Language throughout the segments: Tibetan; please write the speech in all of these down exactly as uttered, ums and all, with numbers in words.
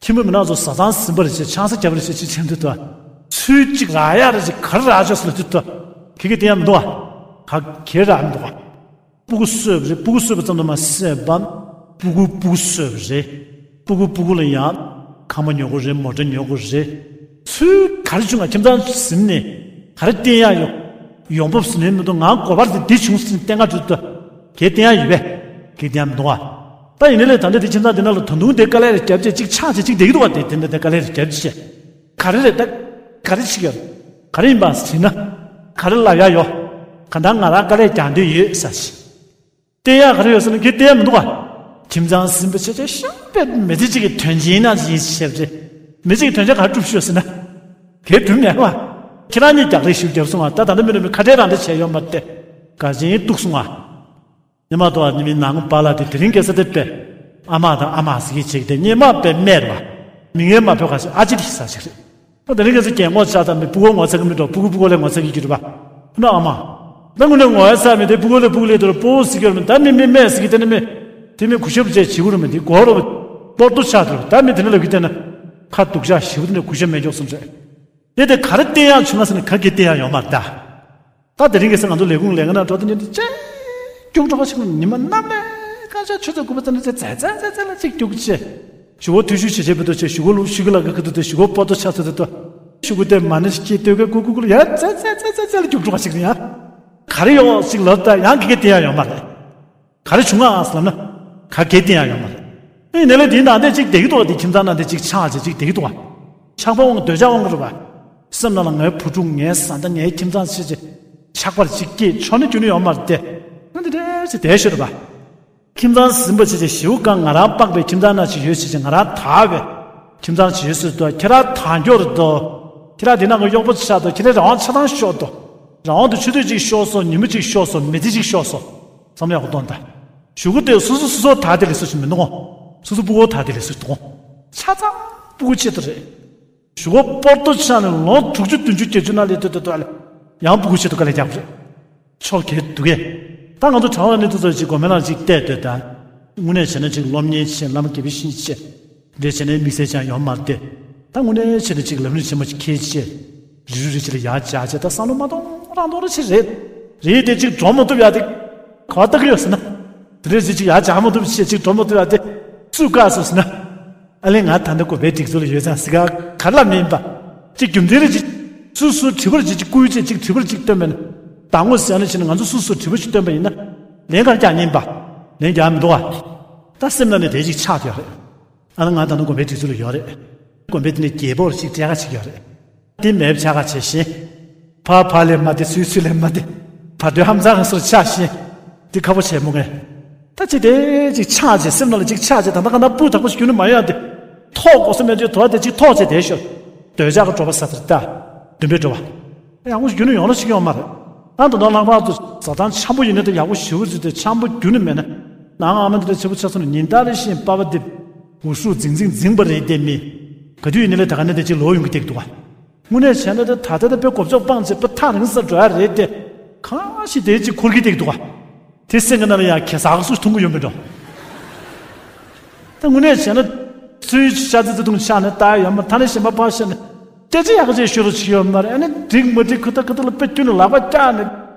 ཁྱིམ་པ་མི་ནག་ཚོ་བཟའ་ཚང་ཟིན་པ་རེད་ཅེས་ཆང་ས་བརྒྱབ་པ་རེད་ཅེས་ཅི་བྱེད་འདུག་ཏུ། ཚུལ་གཅིག་རག་ཡག་རེད་ཅེས་ག་རེ་རག་ཆོག་སུ་ལ་འདུག་ཏུ། ཁྱེད་ཀྱིས་བསྟན་ཡག་མི་འདུག་བ། ག་གེ་རག་མི་འདུག་བ། སྤུ་གུ་གསོས་པ་རེད། སྤུ་གུ་གསོས་པ་ཙམ་དུ་མ་ཟད་པ། སྤུ་གུ་སྤུ་གུ་གསོས་པ་རེད། སྤུ་གུ་སྤུ་གུ་ལ་ཡང་ཁང་པ་ཉོ་དགོས་རེད། མོ་ཊ་ཉོ་དགོས་རེད། ཚུལ་ག་རེ་བྱུང་ང་ཁྱིམ་ཚང་ཟིན་ནས་ག་རེ་བསྟན་ཡག་ཡོད། ཡོང་འབབ་ཟིན་ནས་མི་འདུག་ང་གོ་བར་དེ་འདི་བྱུང་ཟིན་བསྟན་ག་འགྲོ་ཏུ། གེ་བསྟན་ཡག་ཡོད་པས། གེ་བསྟན་ཡག་མི་འདུག་བ། ད་ཡིན་ནའི་ལས་ད་ལྟ་དེ་ཁྱིམ་ཚང་དེ་ནང་ལ་ད་དུང་དེ་དཀའ་ལས་རེ་བརྒྱབ་བྱས་གཅིག་ཆགས་བྱས་གཅིག་བསྡད་ཀྱི་འདུག་བ། དེ་དེ་འདྲ་དེ་དཀའ་ལས་རེ་བརྒྱབ་བྱས། ག་རེ་རེད་ད། ག་རེ་བྱེད་ཀྱི་ཡོད། ག་རེ་ཡིན་པ་ཟེར་ན། ག་རེ་ལབ་ཡག་ཡོད། ག་འདྲ་ང་རང་དཀའ་ལས་རྒྱག་འདོད་ཡོད་ས་ཞིག་བསྟན་ཡག་ག་རེ་ཡོད་ཟེར་ན་གེ་བསྟན་ཡག་མི་འདུག་བ། ཁྱིམ་ཚང་ཟིན་པ་བྱས་བྱས་ཤོག་པས་མི་ཚེ་གཅིག་གི་དོན་ཆེན་ནང་ཡིན་ཞེས་རེད། མི་ཚེ་གི་དོན་ཆེན་ག་རེ་སྒྲུབ་ཤོག་ཟེར་ན། གེ་སྒྲུབ་མེད་བ། ཁྱེད་རང་གཉིས་རྒྱག་རེས་ཞུ་རྒྱབ་སོང་བ། ད་ད་ལྟ་མི་རེ་མི་ཁ་བྲལ་རང་འདྲ་བྱས་ཡོད་མ་རེད་དེ། དགའ་ཆེན་གཏུགས་སོང་བ། ཉི་མ་དོ་བ་ཉི་མའི་ནང་པ་ལ་དེ་དེ་རིང་ཁ་སང་དེ་པས། ཨ་མ་དང་ཨ་མ་ཟེར་གྱི་བྱེད་ཀྱི་དེ་སྙེ་མ་པས་སྨད་བ། མིང་ངན་མ་ཕོད་ག་ཞིག་ཨ་ཅེ་དེ་ཟ་ཞིག་རེད། ད་དེ་རིང་ཁ་སང་རྒན་ངོ་ཆགས་ཙམ་མི་སྤུ་གུ་ངོ་ཚ་གི་མི་འགྲོ། སྤུ་གུ་སྤུ་གུ་ལས་ངོ་ཚ་གི་གི་རེད་བ། ཨ་ན་ཨ་མ། ད་དངོས་གནས་ངོ་ཚ་མི་དེ་སྤུ་གུ་ལས་སྤུ་གུ་ལས་དོར་སྤོ་ཟེར་གྱི་རེད། མི་ད་མི་མི་སྨད་ཟེར་གྱི་དེ་ནི་མི། དེ་མི་གུ་ཤབ་བྱས་བྱེད་དགོས་རེད། མི་དེ་གོ་རོ། སྤོར་ཏོ་ཆགས་འགྲོ། ད་མི་དེ་ནི་ལབ་གི་དེ་ན། ཁ་སྡུག་ཅག་ཞེ་པོ་དེ་ནས་གུ་ཤབ་མེད་མགྱོགས་སོང་རེད། དེ་དེ་ག་རེ་བསྟན་ཡག་བྱུང་ང་ཟེར་ན་ག་གེ་བསྟན་ཡག་ཡོད་མ་རེད་ད། ད་དེ་རིང་ཁ་སང་ང་ཚོ་ལས་ཁུངས་ལས་ཀ་ནང་འགྲོ་དུས་ཉིན་དུ་ཅེ། སྐྱུག་བྲོ་བ་ཞིག་ཉི་མ་གནམ་ལས་སྐར་ཆ་ཆུ་ཚོད་དགུ་པ་ཙམ་ནས་ཙེ་ཙེ་ཙེ་ཙེ་ལ་ཅིག་སྐྱུག་ཅེ། ཞུ་བོ་ཐུ་ཤུ་བྱེད་བྱེད་པ་དུ་ཆེ། ཞུ་བོ་ལུག་ཤུ་གི་ལ་ག་གི་དུ་དུ་ཞུ་བོ་པོ་ཏོ་ཆ་ཚོད་དུ་དུ། ཞུ་གུ་དེ་མ་ཎི་ཞིག་སྐྱེས་ལྟོས་གི་ཀུ་ཀུ་ཀུ་ལ་ཡ་ཙེ་ཙེ་ཙེ་ཙེ་ལ་སྐྱུག་བྲོ་བ་ཞིག་ཡ། ག་རེ་ཡོད་ཞིག་ལབ་ད་ཡང་གི་གེ་བསྟན་ཡག་ཡོད་མ་རེད། ག་རེ་བྱུང་ང་ཟེར་ན། ག་གེ་བསྟན་ཡག་ཡོད་མ་རེད། ཨེ་ནས་ལས་དེའི་ནང་དེ་གཅིག་བསྡད་ཀྱི་འདུག་བ། དེ་ཁྱིམ་ཚང་ནང་དེ་གཅིག་ཆགས་བྱས་གཅིག་བསྡད་ཀྱི་འདུག་བ། ཆགས་པ་དབང་འདོད་ཆགས་དབང་གི་རེད་བ། སེམས་ནང་ལ་ངའི་བུ་ཕྲུག་ངའི་བཟའ་ཟླ་ངའི་ཁྱིམ་ཚང་ཞེས་བྱས་ཆགས་པར་གཅིག་སྐྱེས་ཆོག་ནི་རྒྱུ་ནི་ཡོད་མ་རེད་དེ། ང་འདི་འདྲ་ཞིག་བསྡད་ཤོད་རེད་བ། ཁྱིམ་ཚང་ཟིན་པ་བྱས་བྱས་ཞེའུ་ཀང་ང་རང་སྤགས་པའི་ཁྱིམ་ཚང་ནང་ཞིག་ཡོད་ཞེས་བྱས་ང་རང་དག་པའི་ཁྱིམ་ཚང་ཞིག་ཡོད་ཟེར་དུས་ཁྱེད་རང་དག་འགྱོ་རེད་དོ། ཁྱེད་རང་འདི་ནང་གི་གཡོག་པོ་ཆགས་དོ། ཁྱེད་རང་རང་དབང་ཆ་ཚང་ཤོར་དོ། རང་དབང་དུ་ཆུ་ཚོད་གཅིག་ཤོར་སོང་། ཉིན་མོ་གཅིག་ཤོར་སོང་། མི་ཚེ་གཅིག་ཤོར་སོང་། བསམ་ཡག་པོ་གཏོང་དང་། གཞུག་གུ་དེ་སོ་སོ་སོ་སོ་དག་དེ་ལས་སུ་ཞིག་མི་འདུག་གོ། སོ་སོ་སྤུ་གོ་དག་དེ་ལས་སུ་འདུག་གོ། ཆ་ཚང་སྤུ་གུ་ཆེད་དུ་རེད། གཞུག་གུ་པོར་ཏོ་ཆགས་ནས་ལོ་དྲུག་ཅུ་བདུན་ཅུ་བརྒྱད་ཅུ་ན་ལས་དོད་དོད་དོད་ལ་ཡང་སྤུ་གུ་ཆེད་དུ་དཀའ་ལས་རྒྱག་པ་རེད། ཕྱོགས་གལ་འདུག་གས། ད་ང་ཚོ་གྲྭ་བ་ནི་དུ་ཚོ་ཅིག་གོ་མེ་ལགས་ཅིག་བལྟས་སྡོད་ད། དངོས་གནས་བྱས་ན་ཅིག་སློབ་གཉེར་ཆེ། བླ་མ་དགེ་བའི་བཤེས་གཉེན་ཆེ། འདྲེ་བྱས་ནས་དམིགས་བསལ་ཅང་ཡོད་མ་རེད་དེ། ད་དངོས་གནས་བྱས་ན་ཅིག་ལམ་རིམ་ཆེན་མོ་ཅིག་འཁྱེར་ཆེ། རི་རུ་རི་ཆེ་ལ་ཡར་བཅར་ཆེ། ད་བསམ་བློ་མ་གཏོང་རང་གཏོང་ར་ཆེ་རེད། རེད་དེ་ཅིག་འགྲོ་མ་ཐུབ་ཡ་དེ། ག་བ་ལྟ་གི་ཡོད་ཟེར་ན། དེ་འདྲས་ཅིག་ཅིག་ཡར་བཅར་མ་ཐུབ་ཆེ་ཅིག་འགྲོ་མ་ཐུབ་ཡ་དེ། སུས་བཀག་སོང་ཟེར་ན། ཨ་ལས་ང་ད་ལྟ་དགོན་པའི་སྒྲིག་འཛུགས་ལ་ཡོད་ཙང་ཟེར་ག་ག་ལ་མིན་པ། ཅིག་རྒྱུ་མཚན་རེ་ཅིག་སོ་སོའི་དྲི་བར་ཅིག་ཅིག་བསྐུལ་བྱས་ཅིག་དྲི་བར་ཅིག་བཏོན་པས་ན། དང་པོ་ཟེར་ན་ཕྱིན་ན་ང་ཚོ་སོ་སོའི་དྲི་བར་ཅིག་བཏོན་པ་ཡིན་ན། ལན་གར་རྒྱག་ཉན་པ། ལན་རྒྱག་མི་འདུག་བ། ད་སེམས་ནང་ནས་དེ་ཅིག་ཆགས་ཡོད་རེད། ཨ་ལ་ང་ད་ནི་དགོན་པའི་སྒྲིག་འཛུགས་ལ་ཡོད་རེད། དགོན་པའི་དེ་ནས་རྒྱལ་པོར་ཅིག་སྤྲད་ཁ་ཅིག་ཡོད་རེད། དེ་མེད་ཆགས་ཁ་བྱས་ཤིང་། ཕ་ཕ་ལས་མ་དེ་སུའི་སུ་ལས་མ་དེ། བར་དོའི་ཧམ་ཚང་ངེ་སོར་ཆགས་ཤིང་། དེ་ཁ་པོ་བྱས་མོ་ངས། ད་ཅི་དེ་ཅིག་ཆགས་བྱས་སེམས་ནང་ལ་ཅིག་ཆགས་བྱས་ད་ལྟ་ག་ན་སྤུ་དག་པོ་ཞིག་རྒྱུན་ནས་མ་ཡོང་ཡ་དེ། ཐོག་གོ་སོ་མེད་དུས་དོ་བ་དེ་ཅིག་ཐོག་བྱས་དེ་ཤོར། འདོད་ཆགས་ཀྱི་སྤྲོ་བ་ཟ་ཟེར་ད། བདུན་པའི་སྤྲོ་བ། ཡག་པོ་རྒྱུན་ནས་ཡོང་ར་ཞིག་ཡོང་མ་རེད། ད་དོ་དོ་ལྷག་པར་དུ་བཟའ་ཚང་འཆམ་པོ་ཡིན་ན་དེ་ཡག་པོ་ཞེ་པོ་ཅིག་དེ་འཆམ་པོ་རྒྱུན་ནས་མེད་ན། ནང་ཨ་མ་འདི་འདྲ་ཆེ་པོ་ཆགས་སོང་ན་ཉིན་ལྟར་རེ་བཞིན་པ་ཕ་དེ། འུ་སུ་འཛིང་འཛིང་འཛིང་པ་རེད་དེ་མི། ག་དུས་ཡིན་ནའི་ལས་ད་ག་ནས་དེ་ཅིག་ལོག་ཡོང་གི་བསྡད་འདུག་ག། དངོས་གནས་བྱས་ན་དེ་ད་ལྟ་དེ་དཔེ་གོ་ཚོད་སྤངས་བྱས་དཔེ་ཐག་རིང་ས་འགྲོ་ཡ་རེད་དེ། གང་ཞིག་དེ་ཅིག་འཁོར་གྱི་བསྡད་འདུག་ག། དེ་སེམས་ཀྱི་ནང་ལ་ཡང་གེ་སར་སུ་མཐོང་གི་ཡོད་མེད་འགྲོ། ད་དངོས་གནས་བྱས་ན། ཚུལ་ཤ་ཚ་ཚ་དུང་ཆགས་ནས་ལྟ་ཡ་ཡོད་མ་རེད། ད་ནི་གཞན་པ་ཕར་བཤད་ན། སྐད་ཆ་ཡག་ག་ཅིག་ཤོད་རོགས་བྱེད་ཡོད་མ་རེད། ཨ་ནི་འགྲིག་མ་འགྲིག་ཁུ་ཐག་ཁུ་ཐག་ལ་དཔེ་རྒྱུན་ནས་ལག་པ་བཀྱགས་ནས།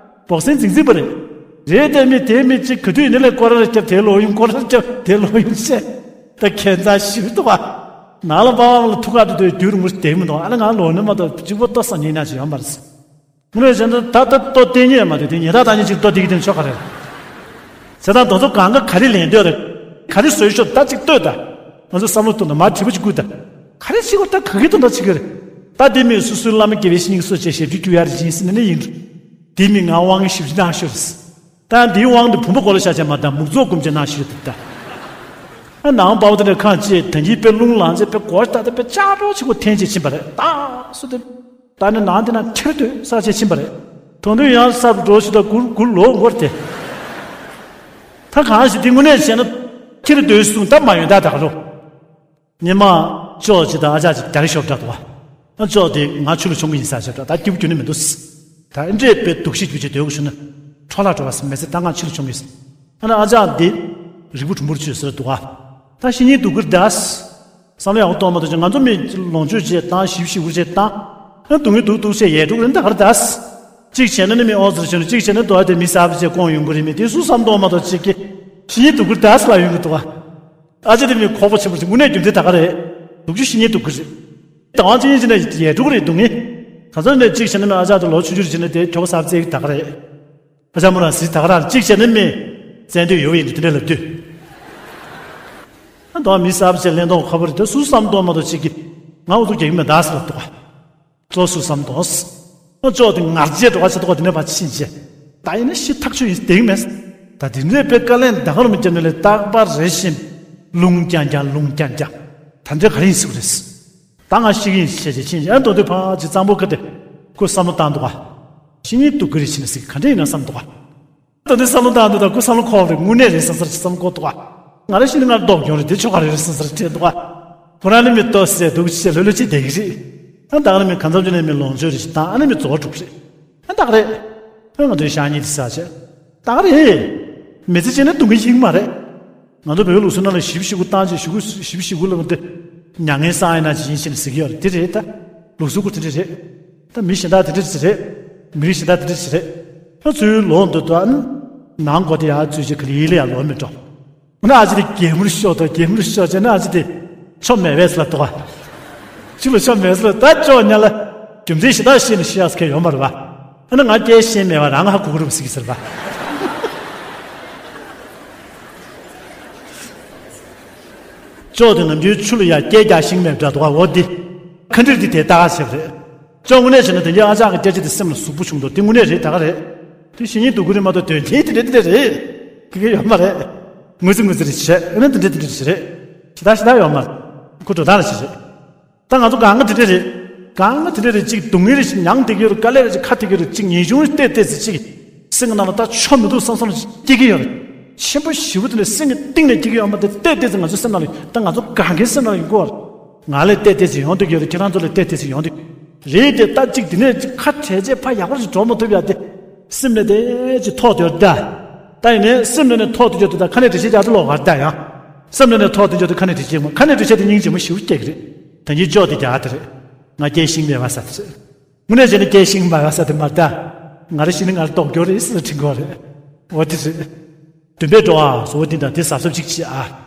འབོག་སེན་འཛིང་འཛིང་པ་རེད། རེད་དེ་མི་དེ་མི་གཅིག་ག་དུས་ཡིན་ནའི་ལས་སྐོར་ར་རྒྱབ་དེ་ལོག་ཡོང་། སྐོར་ར་རྒྱབ་དེ་ལོག་ཡོང་བཤད། ད་ཁྱད་མཚར་ཞིག་འདུག་བ། ནང་ལ་པ་བ་ལ་ཐུག་ག་དུ་དུས་རྒྱུན་རིང་པོ་བསྡད་མི་འདུག་ཨ་ནི་ང་ལོག་ནས་མ་གཏོགས་གཅིག་པོ་ལྟོ་ཟ་ཉན་ན་ཅིག་ཡོད་མ་རེད། དངོས་གནས་བྱས་ན་ད་ལྟ་ལྟོ་བསྟེན་ཉེས་མ་དེ་དེ་ཉེས་ད་ད་ཉེས་ཅིག་ལྟོ་བསྟེན་གྱི་དེ་ཆོག་ག་རེད། བྱས་ཙང་དེ་ཚོ་གང་ག་ག་རེ་ལེན་འདོད་རེད། ག་རེ་བཟོས་ཤོག་ད་ཅིག་ལྟོས་ད། ང་ཚོ་བསམ་བློ་གཏོང་ད་མ་དྲི་བ་ཅིག་བསྐུལ་ད། ག་རེ་བྱེད་དགོས་ད་ག་གི་དོན་དག་བྱེད་ཀྱི་རེད། ད་དེ་མིན་སོ་སོའི་བླ་མ་དགེ་བའི་བཤེས་གཉེན་སོགས་བྱས་ཞབས་ཕྱི་བསྐྱུར་ཡ་རེད་ཅིང་ཟེར་ནས་ནི་ཡིན། དེ་མིན་ང་དབང་གི་ཞབས་ཕྱི་གནང་ཤོག་རེད། ད་འདིའི་དབང་དུ་བུམ་པ་གོ་ལ་ཤ་ཆ་མ་དང་མུག་ཚོགས་སྐུམ་ཆ་གནང་ཤོག་རེད་ད། ཨ་ནང་པའོ་དེ་འདྲ་ཁང་བཅས་ད་གིན་དཔེ་རླུང་ལངས་བྱས་དཔེ་གོ་ད་ད་དཔེ་ལྕགས་སྒྲོག་ཆེ་པོ་འཐེན་བྱས་ཕྱིན་པ་རེད་ད་སུ་དེ། ད་ནི་ནང་དེ་ན་ཁྱེར་དུས་ས་ཆ་ཕྱིན་པ་རེད། དོན་དུ་ཡང་ས་འགྲོ་ཞིག་ད་གུར་གུར་ལོག་འགོར་ཏེ། ད་གང་ཞིག་དེ་དངོས་གནས་བྱས་ན་ཁྱེར་དུས་གསུང་ད་མ་ཡོང་ད་ད་ག་རོ། ཉི་མ་ཅོག་ཅིག་དང་ཨ་ཅག་ཅིག་རྒྱ་རི་ཤོབ་འདྲ་འདུག་བ། ཨ་ཅོག་དེ་ང་ཆུ་ལ་མཆོང་གི་ཡིན་ས་ཞབས་འདྲ་ད་སྐྱིད་པོ་རྒྱུན་ནས་མི་འདུག་ད་ཨེ་འདྲས་པའི་སྡུག་ཤི་རྒྱུ་ཅིག་སྡོད་དགོས་ཞུ་ན། འཕྲོ་བརླག་འགྲོ་བ་སི་མེད་ཟེར་ད་ང་ཆུ་ལ་མཆོང་གི་ཡིན། ཨ་ན་ཨ་ཅག་དེ་རིག་པོ་གྲུང་པོར་ཆུ་ཟེར་འདུག་བ། ད་ཤི་ཉིན་སྡུག་གིར་འདས། བསམ་བློ་ཡག་པོ་གཏོང་མ་ཐུབ་ཅིག་ང་ཚོ་མི་ལོངས་སྤྱོད་བྱེད་བཏང་། ཞིབ་ཞིབ་བྱེད་བཏང་། ཨ་སྡུག་བསྔལ་སྡུག་སྡུག་བྱེད་ཡས་འགྲོ་གི་རེད། ད་ག་རེ་ད། གཅིག་བྱས་ན་ནི་མི་ཨོ་ཟེར་བྱས་ན། གཅིག་བྱས་ན་དོ་ཨ་དེ་མི་གསར་པ་བྱས་སྐོང་ཡོང་གི་རེད། མི་དེ་སུ་བསམ་གཏོང་མ་གཏོང་གཅིག་གི་བཤེས་གཉེན་སྡུག་གི་རེད་ད་ཟེར་ལ་ཡོང་གི་འདུག་ག་ཨ་ཅེ་དེ་མི་ཁོག་པ་ཆེན་པོ་ཞིག་དངོས་གནས་རྒྱུ་མཚན་ད་ག་རེད། སྡུག་རྒྱུ་བཤེས་གཉེན་སྡུག་གི་རེད། ད་ང་ཚོ་ཡིན་ཕྱིན་ན་ཡས་འགྲོ་གི་རེད། སྡུག་བསྔལ་ག་ཚོད་ནས་གཅིག་བྱས་ན་ནི་ཨ་ཅག་དེ་ལོ་ཆུང་ཆུང་རེད། བྱས་ན་དེ་ཁྱོ་ག་གསར་པ་བཙལ་གི་ད་ག་རེད། ཨ་ཅག་མོ་རང་གཟིགས་ད་ག་རང་གཅིག་བྱས་ན་མི་བཙལ་འདོད་ཡོད་ཡིན་དུས་དེ་འདྲ་ལབ་དུས། ཨ་ད་མི་གསར་པ་བྱས་གླེང་སྟངས་ཁ་པོ་རེད། དེ་སུ་བསམ་གཏོང་མ་གཏོང་གཅིག་གི་ང་འུ་ཚོ་རྒྱག་གི་མེད་ད་ཟེར་ལབ་འདུག་ག་ཙོ་སུ་བསམ་གཏོང་། ཨ་ཅོག་དེ་ངར་རྒྱས་འགྲོ་བ་ཆེ་ཏོག་དེ་ནས་ཕར་ཕྱིན་རྗེས། ད་ཡིན་ན་ཤི་ཐག་ཆོད་ཡིན་བསྡད་མེད། ད་དེ་འདྲའི་དཔེ་དཀའ་ལས་ད་ག་རུ་མི་བརྒྱབ་ནས་ལས་རྟག་པར་རེ་བཞིན་རླུང་རྐྱང་རྐྱང་རླུང་རྐྱང་རྐྱང་། ད་འདྲའི་ག་རེ་ཡིན་སྲིད་པ་རེད། ད་ང་ཤི་གི་ཡིན་ཞེས་བྱས་ཕྱིན་རྗེས། ཨ་མདོ་སྟོད་ཕར་ཅིག་གཙང་པོ་ཁ་དེ་ཁོས་བསམ་བློ་བཏང་འདུག་ག་བཤེས་གཉེན་སྡུག་གི་རེད་བྱས་ན་ཟེར་གི་ག་འདྲ་ཡིན་ན་བསམ་འདུག་ག་ད་འདི་བསམ་བློ་བཏང་འདུག་ད་ཁོ་བསམ་བློ་འཁོར་བ་རེད། དངོས་གནས་རེད་བསམ་ས་རེད་བསམ་གོ་འདུག་ག་ང་རང་ཤི་ན་ང་ལྡོག་ཡོང་རེད། དེ་ཆོ་ག་རེད་བསམ་ས་རེད་དྲན་འདུག་ག་ཁོ་རང་ནི་མི་ལྟོ་ཟས་སྡུག་ཆེ་ལྷོད་ལྷོད་ཅིག་བསྡད་ཀྱི་རེད། ཨ་ད་ག་ནི་མི་གང་འཚམ་ཅིག་ནས་མི་ལོངས་སྤྱོད་རེ་ཞིག་བཏང་། ཨ་ནི་མི་རྫོགས་འགྲོ་གི་རེད། ཨ་ད་ག་རེད། ཨ་ང་ཚོའི་ཤ་ཉེ་དེ་ཟ་བྱས། ད་ག་རེད། མི་ཚེ་སྐྱེལ་ན་སྡུག་བསྔལ་ཡིན་མ་རེད། ང་ཚོ་བོད་ལུགས་སྲོལ་ནང་ལ་ཞིབ་ཞིབ་གུ་བཏང་བྱས་ཞིབ་གུ་ཞིབ་ཞིབ་གུ་ལ་འདི་མྱ་ངན་བསགས་ཡིན་ན་ཅི་ཡིན་ཞེས་ཟེར་གྱི་ཡོད་རེད། དེ་རེད། ད་ལུགས་སྲོལ་གུ་དེ་འདྲ་རེད། ད་མི་གཞན་དག་དེ་འདྲ་ཞིག་རེད། མི་རིགས་གཞན་དག་དེ་འདྲ་ཞིག་རེད། ད་ཚུར་ལོག་འདུག་ད་ནང་སྒོ་དེ་ཡར་འཛུལ་བྱས་ག་ལེ་ལེ་ཡར་ལོག་མི་འགྲོ། འོ་ན་ཨ་ཅེ་དེ་གད་མོ་ཤོར་དང་། གད་མོ་ཤོར་བྱས་ན་ཨ་ཅེ་དེ་ཆོ་མེད་པས་ལབ་འདུག་ག་ཅི་ལ་ཆོ་མེད་ལབ། ད་ཅོག་ཉ་ལ་རྒྱུ་མཚན་ཞེ་དྲག་བཤད་ནས་ཤི་ཡག་ཟེར་མཁན་ཡོད་མ་རེད་པ། ཨ་ནི་ང་སྐད་ཤེས་མེད་པ་རང་ཧ་གོ་གི་རེད་པ་ཟེར་གི་ཟེར་པ། ཅོག་དེ་ནམ་རྒྱུན་ཆུ་ལ་ཡར་སྐད་རྒྱག་ཤེས་མེད་འདྲ་འདུག་ག་འོ་འདི་ཁ་འདྲིར་འདི་དེ་ལྟ་ག་བྱས་པ་རེད། ཅོག་དངོས་གནས་བྱས་ན་དེ་འདྲའི་ཨ་ཅག་གི་སྐད་ཆ་དེ་སེམས་ལ་ཟུག་པོ་བྱུང་འདུག་དེ་དངོས་གནས་རེད། ད་ག་རེད། དེ་བཤེས་གཉེན་སྡུག་གི་རེད་མ་གཏོགས་དོན་དེ་དེ་འདྲ་དེ་འདྲ་རེད། དེ་ག་ཡོད་མ་རེད། ངུ་ཙི་ངུ་ཙི་རེ་བྱས། ཨ་ནི་དེ་འདྲ་དེ་འདྲ་རེད། ཞེ་དྲག་ཞེ་དྲག་ཡོད་མ་རེད། ཁོ་འགྲོ་སྟངས་ལ་ཞིག་རེད། ད་ང་ཚོ་གང་ག་དེ་འདྲ་རེད། གང་ག་དེ་འདྲ་རེད། གཅིག་སྡུག་བསྔལ་རེ་ཞིག་མྱངས་བསྡད་ཀྱི་ཡོད་རེད། དཀའ་ལས་རེ་ཞིག་ཁག་བསྡད་ཀྱི་ཡོད་རེད། གཅིག་ངེས་འབྱུང་རེ་བརྟས་བསྡད་ཚེ་གཅིག་སེམས་ཀྱི་ནང་ལ་ད་ཆོ་མི་འདུག་བསམ་བསམ་རེ་ཞིག་སྐྱེ་གི་ཡོད་རེད། ཆེན་པོ་ཞེ་པོ་དེ་འདྲ་སེམས་ཀྱི་གཏིང་ནས་སྐྱེ་གི་ཡོད་མ་རེད། དེ་བལྟས་བལྟས་ཚེ་ང་ཚོའི་སེམས་ནང་ལ་ད་ང་ཚོ་གང་གའི་སེམས་ནང་ལ་ཡོང་གི་ཡོད་རེད། ང་ལ་བལྟས་བལྟས་ཚེ་ཡོང་བསྡད་ཀྱི་ཡོད་རེད། ཁྱེད་རང་ཚོ་ལ་བལྟས་བལྟས་ཚེ་ཡོང་བསྡད་རེད། དེ་ད་གཅིག་དེ་ནས་གཅིག་ཁ་བྲལ་རྗེས་ཕར་ཡག་པོ་ཞིག་འགྲོ་མ་ཐུབ་ཡ་དེ། སེམས་ནས་དེ་ཅིག་ཐོག་དེ་ཡོད་ད། ད་ཡིན་ནའི་སེམས་ནས་ནས་ཐོག་དེ་ཡོད་དེ་ད་ཁ་ནས་འགྲེལ་བཤད་རྒྱག་ཚུལ་ལོག་གར་ད་ཡང་། སེམས་ནས་ནས་ཐོག་དེ་ཡོད་དེ་ཁ་ནས་འགྲེལ་བཤད་མ་ཁ་ནས་འགྲེལ་བཤད་དེ་སྙིང་རྗེ་མོ་ཞེ་པོ་སྐྱེ་གི་རེད། ད་ངས་ཅོག་དེ་རྒྱག་དེ་རེད། ང་སྐྱེ་ཤིང་མེད་པ་ཟ་དེ་རེད། དངོས་གནས་བྱས་ན་སྐྱེ་ཤིང་མ་ཡོད་ས་དེ་མ་རེད་ད། ང་རང་ཤི་ན་ང་རང་ལྡོག་རྒྱུ་རེད་ཟེར་དྲན་གྱི་ཡོད་རེད། འོ་དེ་རེད། འདུན་པས་འགྲོ་བ་གཟུ་བོ་འདི་དང་དེ་གཟབ་གཟབ་ཅིག་བྱེད་ཨ།